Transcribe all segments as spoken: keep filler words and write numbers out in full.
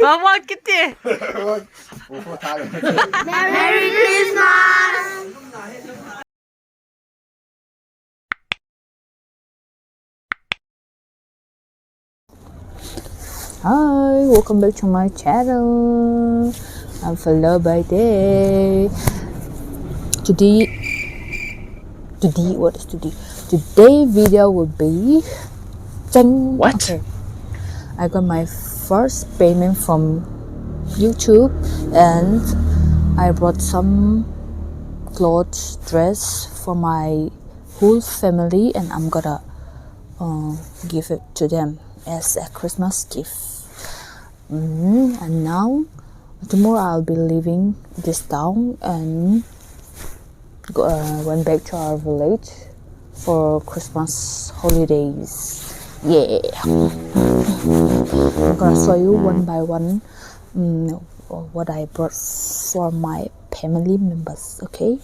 Mama kiti. Merry Christmas. Hi, welcome back to my channel. I'm Falo by Day. Today, today, what is today? Today video will be, chang. What? Okay. I got my first payment from YouTube, and I bought some clothes, dress for my whole family, and I'm gonna, uh, give it to them as a Christmas gift. Mm, and now, tomorrow I'll be leaving this town and go, uh, went back to our village for Christmas holidays. Yeah. I'm gonna show you one by one, mm, what I brought for my family members, okay?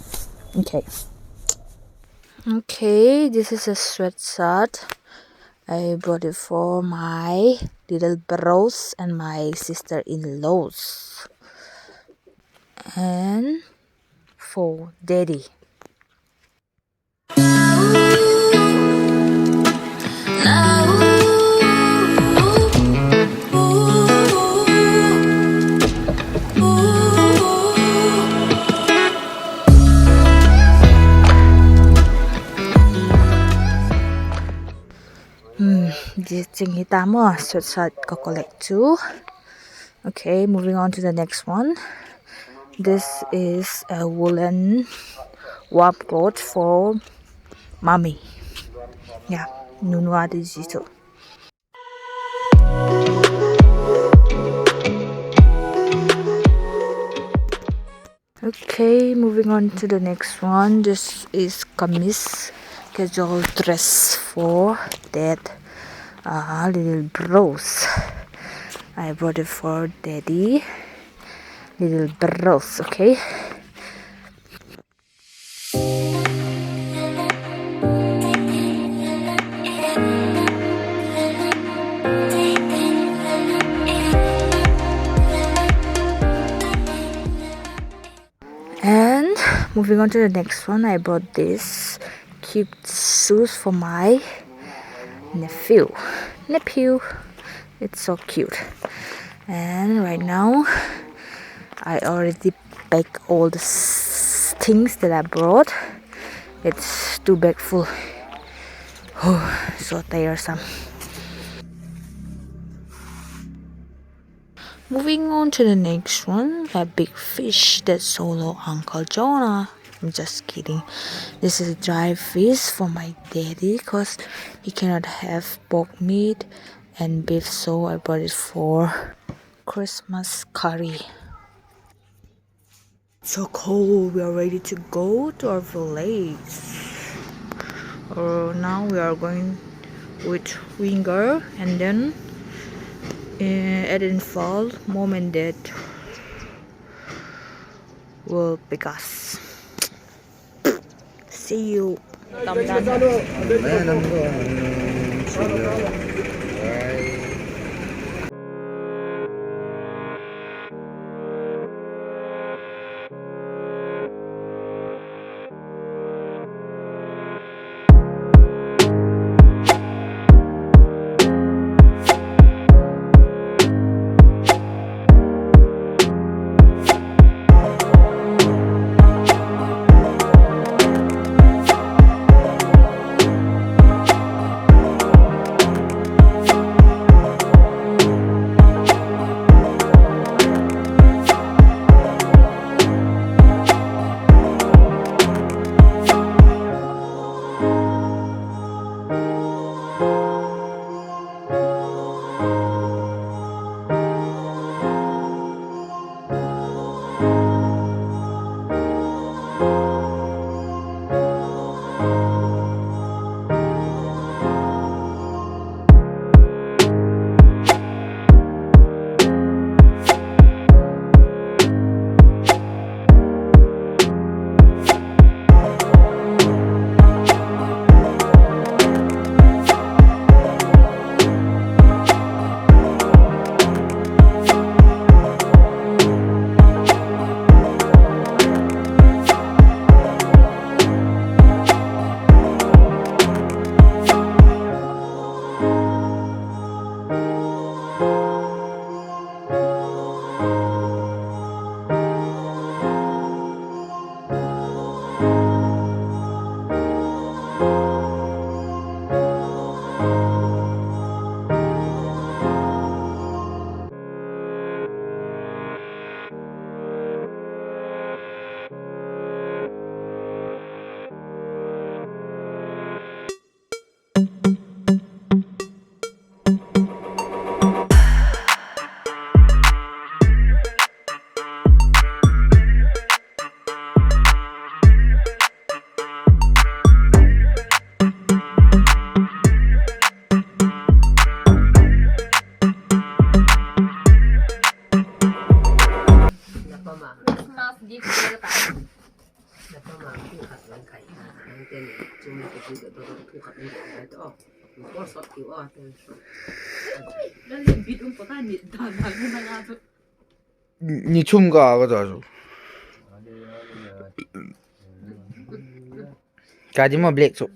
Okay. Okay, this is a sweatshirt. I bought it for my little bros and my sister-in-laws. And for daddy. Hmm, zia ching hi ta maw, sweatshirt ka collect chu. Okay, moving on to the next one. This is a woolen warm coat for mommy. Yeah, nunu a di zia chu. Okay, moving on to the next one. This is kameez, casual dress for dad, uh, little bros. I brought it for daddy, little bros, okay? And moving on to the next one, I bought this cute shoes for my nephew. Nephew. It's so cute. And right now, I already pack all the s-, things that I brought. It's too bag full. So tiresome. Moving on to the next one, a big fish that swallow Uncle Jonah. I'm just kidding. This is dry fish for my daddy 'cause he cannot have pork meat and beef, so I bought it for Christmas curry. So cold, we are ready to go to our village. Uh, now we are going with Winger, and then, uh, at Imphal, mom and dad will pick us. See you. Ni thum ka ka ta chu. Ka di ma black chu.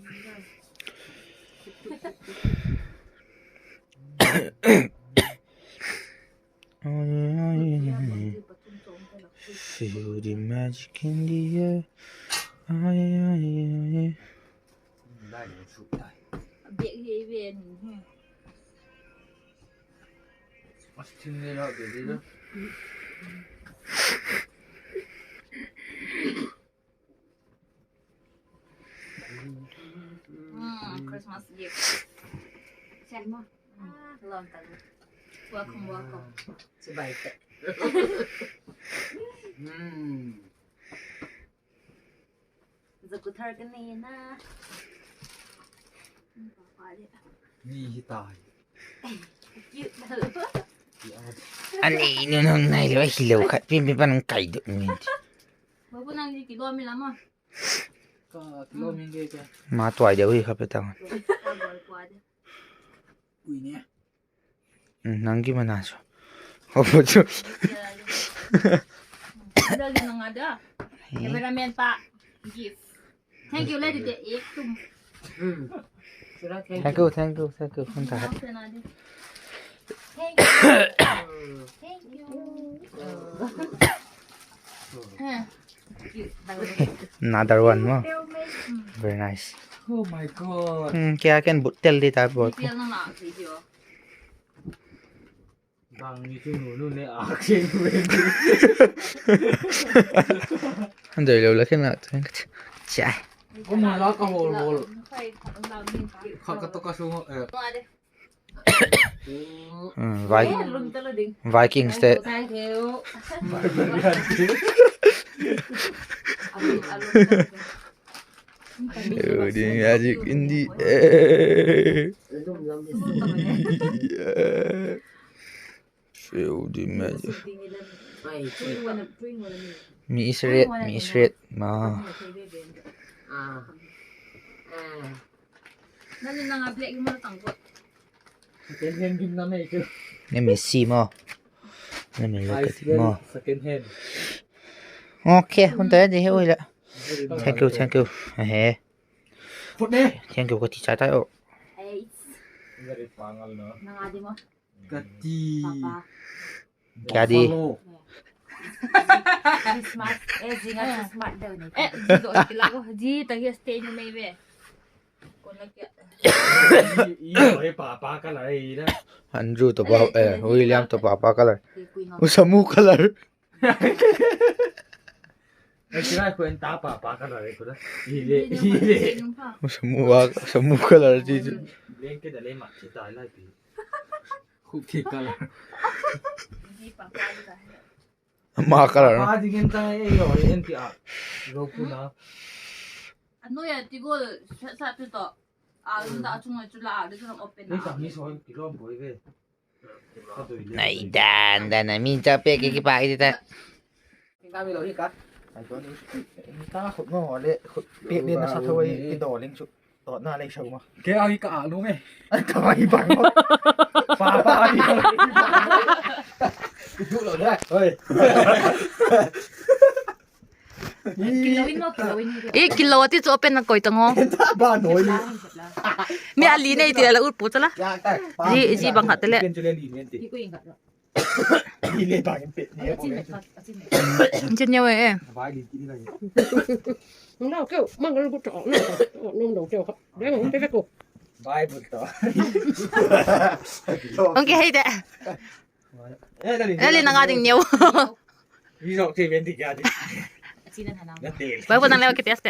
Feel the magic in the air. Mm, Christmas gift. Welcome, welcome. Zakuthar ka nei na. Ni hi ta. Cute. Ani nu nang nai lo hi lo khat pin pin pan kai dok ni. Babu nang ni kilo mi lam a. Ka kilo mi nge ka. Ma tuai deu hi kha pe ta. Ui ne. Nang ki mana so. Ho po chu. Dali nang ada. Cameraman pa. Gift. Thank you, lady de ek tum. Thank you, thank you, thank you. Hun ta. Thank you. Thank you. Another one mo. Very nice. Oh my God. Hmm, kya ken but tel di ta bot. Bang ni chu nu nu ne a khen ven. An doi lo la khen na. Cha. Ko ma la ka hol hol. Kha ka to ka su. Hmm, Vi-, Vikings te. Thank you. Feel the magic in the air. Yeah. Feel the magic. Mi is red, mi is red. Ma. Nang in nang a black mo tang ko. Second hand gim na mai chu. Nang mi si mo. Nang mi lo ka ti mo. Second hand. Okay, hun ta di he oi la. Thank you, thank you. He. Thank you ka ti cha tai o. Very pangal no. Nang a di mo. Ka ti. Papa. Kya di? Buffalo. Christmas. Eh, zinga Christmas deu ni. Eh, zi do kila ko. Zi ta hi stay ni mai ve. Kon la kya. I, i, oi, papa color i la. Andrew to pa, eh, William to papa color. Usamu color. Ai, kira ko en ta papa color ko la. I le, i le. Usamu wa, Usamu color ji. Leng ke da le ma ki ta lai pi. Khuk thik color. Ama color. Apa ding en ta ei lo en ti a. Lo pu na. A noi a ti gol sa tu to. A lum da chung a chu la de chu open. Ni ta mi so ki lo boi ve. Nai dan dan a mi cha pe ki ki pa ki ta. Ka mi lo hi ka. Ai to ni. Ka khut ngo le khut pe le na sa tho ai ki do ling chu. To na le sa ma. Ke ai ka a lo me. Ai ka ai bang. Pa pa ai. Ki du lo da. Oi. I kilo ti chu open na koi ta ngo. Ba noi. Mi a li nei ti la ut pu cha la. Ji, ji bang khat te le. Chin neu e. Nang keu mang lu bu to. Nang do keu kha. Deng hung pe ve ko. Bible to. Hung kihei de. Eh, le nang a ding neu. Ni jok te ben ti kya di. Bai bu nang le ke test.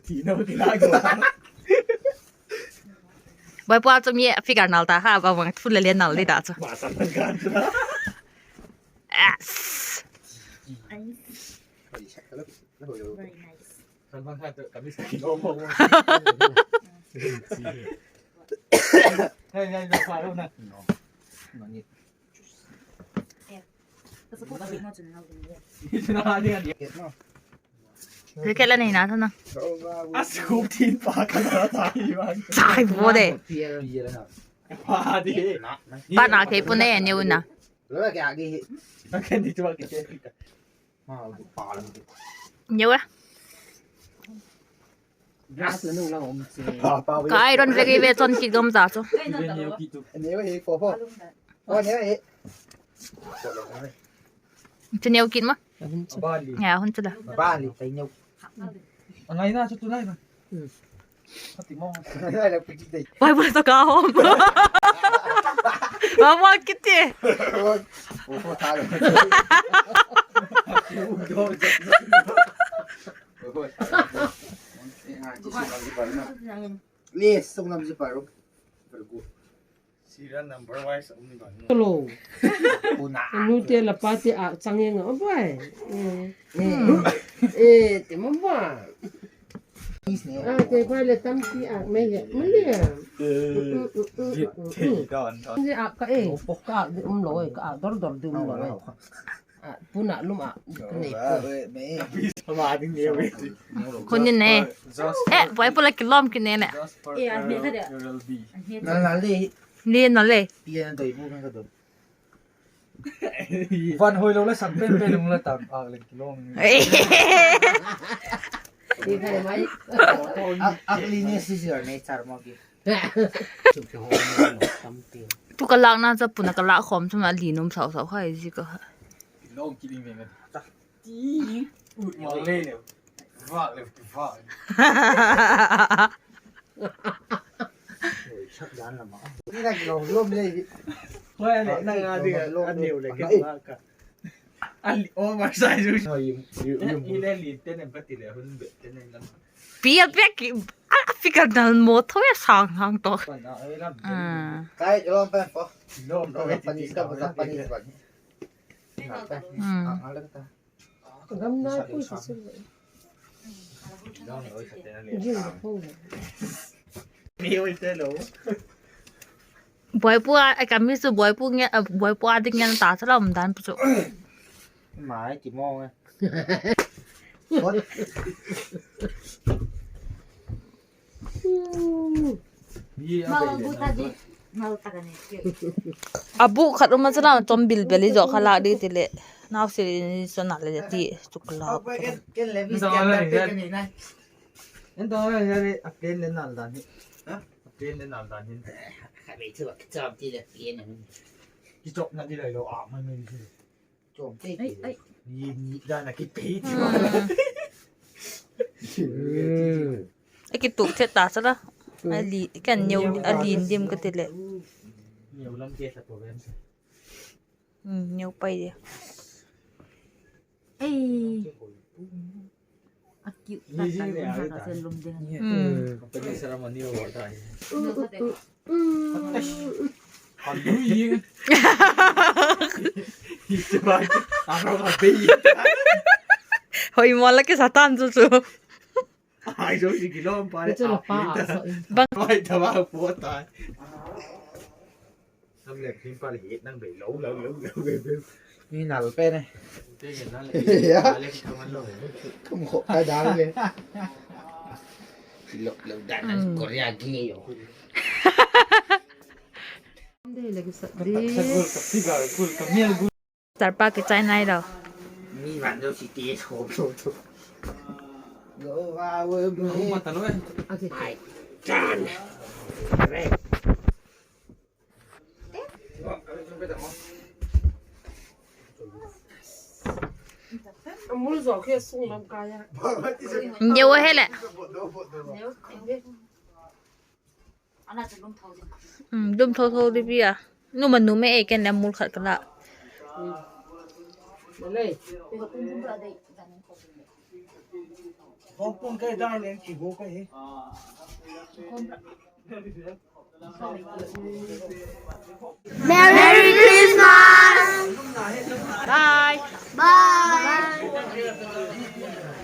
Ti na ti na ko. Bai bu a chu mi figure nal ta kha, ba bang phun le le nal di ta chu. Ba sa kan. Yes. Very nice. Jacket la nei na tha na. Chai bo de. Pa na kei pu ne neu na. Neu a. Ka iron vek i ve chon kit gam ta chu. Chu neu kit ma. Ya, hun chu la. Pai bu to ka hom. Ba ba kiti. Lo. Nute la pate a chang eng a bai. E, ti ma ba. A te bai le tampi a mai he. Mai le. Ni a ka e. Ka di um lo e, ka dor dor di um lo e. Puna lum a ka nei. Khun in ne. E, buai pu la kilawm kine ne. Ni na le. Van hoi lo la sang pen pen lung la tam a leng kilawm. Ak, ak li ni si si nei char ma ki. Tu ka lâkna cha puna ka lâk khawm chu ma li num sau sau khai zi ka. Kilawm ki ding ve ngat ta. Ti ut ma le le. Vak le ki vak. Sak dan la ma. Ni na kilawm lawm le. Hoi le na nga ding a neu le ke vak ka. A li, oversize. Pi a pek ki, a pik a dal mo tho e sang hang to. Kai lom pen po. Lom lom. Japanese ka, Japanese ba ni. Hmm. Gam nai pui si. Jing ko. Buai pu a, ka mi chu buai pu nge, buai pu a ding ngen ta cha la um dan pu chu. Mai ti mo nge. A bu khat um a cha la chom bil bil i zo kha lak di ti le. Nau si ni so na le ti chu ka la. En ta le a pen le nal dan hi. A pen le nal dan hin. Kha be chu a kichap ti le pen. Kichapna di lai lo a mai mai di. Chom te. Ai, ai. Ni, ni dan a kipe ti. A kituk chet ta cha la. A li, kan neu, a lin dim ka ti le. Neu lam ke sa ko ben. Hmm, neu pai dia. Ei. A kiu ta ta le un sa ka sen lum ding. Hmm. Company ceremony lo ta. Hoi mo la ke Satan chu chu. Ai zo si kilawm pa le. Bang. Ai ta ba po ta. Nam lem phim pa le hi nang bei lo lo lo lo bei bei. Ni nal pen e. Te ngen nal le. Ya. Nal le ki kaman lo. Kum kho kai dang le. Lo lo dan nang Korea ki yo. De le ki sa di. Sa gul ka figure gul ka mial gul. Star pa ki chai nai lo. Mi van lo si te so so so. Lo wa we. Lo ma ta lo e. Okay. Ai. Chan. Re. Amul zo khe sung lam kaya. Neu he le. Neu, neu. Hmm, dum tho tho di pi a. Nu ma nu me e ken le mul khat ka la. Hopun kai dai leng ki bo kai he. Merry Christmas! Bye! Bye!